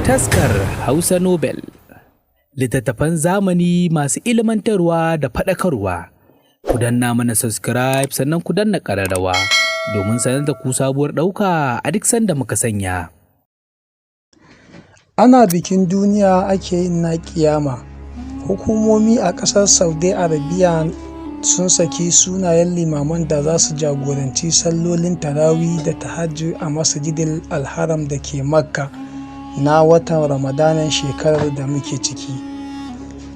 Taskar Hausa Nobel, littattafan zamani masu ilmantarwa da faɗakarwa. Ku danna mana subscribe, sannan ku danna ƙararrawa domin sanar da ku sabuwar ɗauka a duk sanda muka sanya. Ana bikin duniya ake yin na ƙiyama. Hukumomi a ƙasar Saudi Arabia sun saki sunayen limaman da za su jagoranci sallolin Tarawih da Tahajjud a Masjidil Alharam da ke Makka na watan Ramadanan shekarar da muke ciki.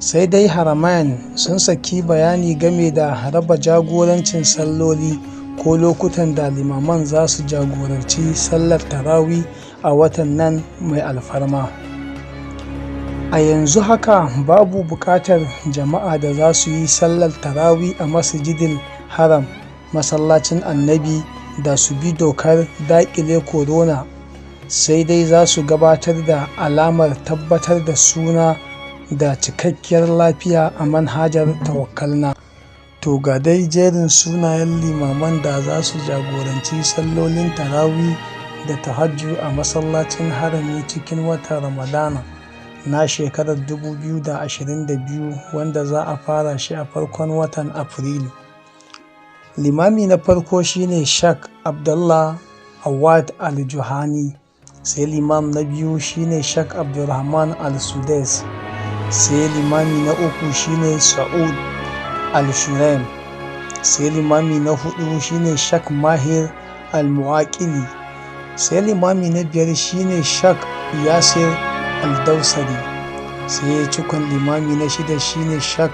Sai dai Haramain sun saki bayani game da raba jagorancin salloli ko lokutan da limaman za su jagoranci sallar Tarawih a watan nan mai alfarma. A yanzu haka babu buƙatar jama'a da za su yi sallar Tarawih a Masjidil Haram, masallacin Annabi, da su bi dokar daƙile corona, sai dai za su gabatar da alamar tabbatar da suna da cikakkiyar lafiya a manhajar Tawakkalna. To, ga dai jerin sunayen limaman da za su jagoranci sallolin Tarawih da Tahajjud a masallacin Harami cikin watan Ramadana na shekarar 2022, wanda za a fara shi a farkon watan Afrilu. Limami na farko shine Sheikh Abdullah Awad Al-Juhani, sai limam na biyu shine Sheikh Abdulrahman Al-Sudais, sai limami na uku shine Sa'ud Al-Shuraim, sai limami na hudu shine Sheikh Mahir Al-Muaqili, sai limami na biyar shine Sheikh Yasir Al-Dausari, sai cikon limami na shida shine Sheikh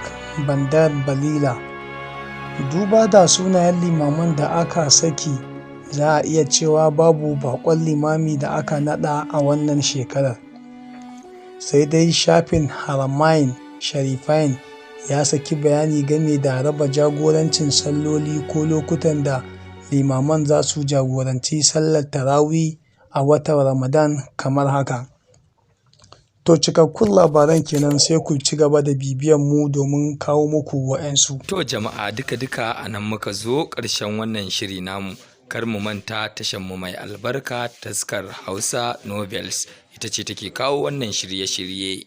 Bandar Balila. Duba da sunayen limaman da aka saki, za a iya cewa babu bakon limami da aka nada a wannan shekarar. Sai dai shafin Haramain Sharifain ya saki bayani game da raba jagorancin salloli ko lokutan da limaman za su jagoranci sallar Tarawih a watan Ramadan kamar haka. To, cikakkun labaran kenan, sai ku ci gaba da bibiyan mu domin kawo muku wa'yansu. To jama'a, duka-duka a nan muka zo ƙarshen wannan shiri namu. Kar mu manta, tashar mu mai albarka, Taskar Hausa Novels, ita ce take kawo wannan shirye-shirye.